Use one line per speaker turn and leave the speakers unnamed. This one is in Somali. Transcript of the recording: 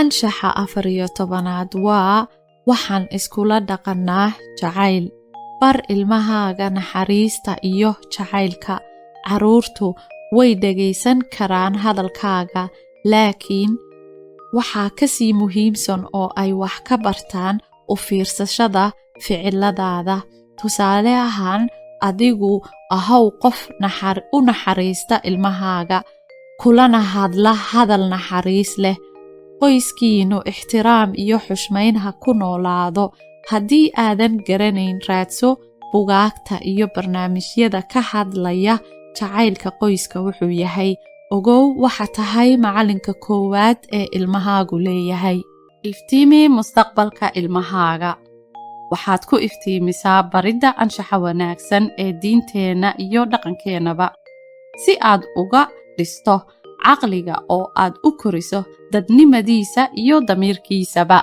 Anshaxa 14aad waa waxaan iskula dhaqannaa jacayl. Bar ilmahaaga naxariista iyo jacaylka. Carruurtu way dhegaysan karaan hadalkaaga, laakiin waxaa ka sii muhiimsan oo ay wax ka bartaan u fiirsashada ficiladaada. Tusaale ahaan, adigu ahow qof u naxariista ilmahaaga, kulana hadla hadal naxariis leh. Qoyskiinnu ixtiraam iyo xushmayn ha ku noolaado. Haddii aadan garanayn, raadso buugaagta iyo barnaamijyada ka hadlaya jacaylka qoyska wuxuu yahay. Ogow, waxa tahay macalinka koowaad ee ilmahaagu leeyahay. Iftiimi mustaqbalka ilmahaaga. Waxaad ku iftiimisaa baridda anshaxa wanaagsan ee diinteenna iyo dhaqankeennaba, si aad uga dhisto caqliga oo aad u koriso dadnimadiisa iyo damiirkiisaba.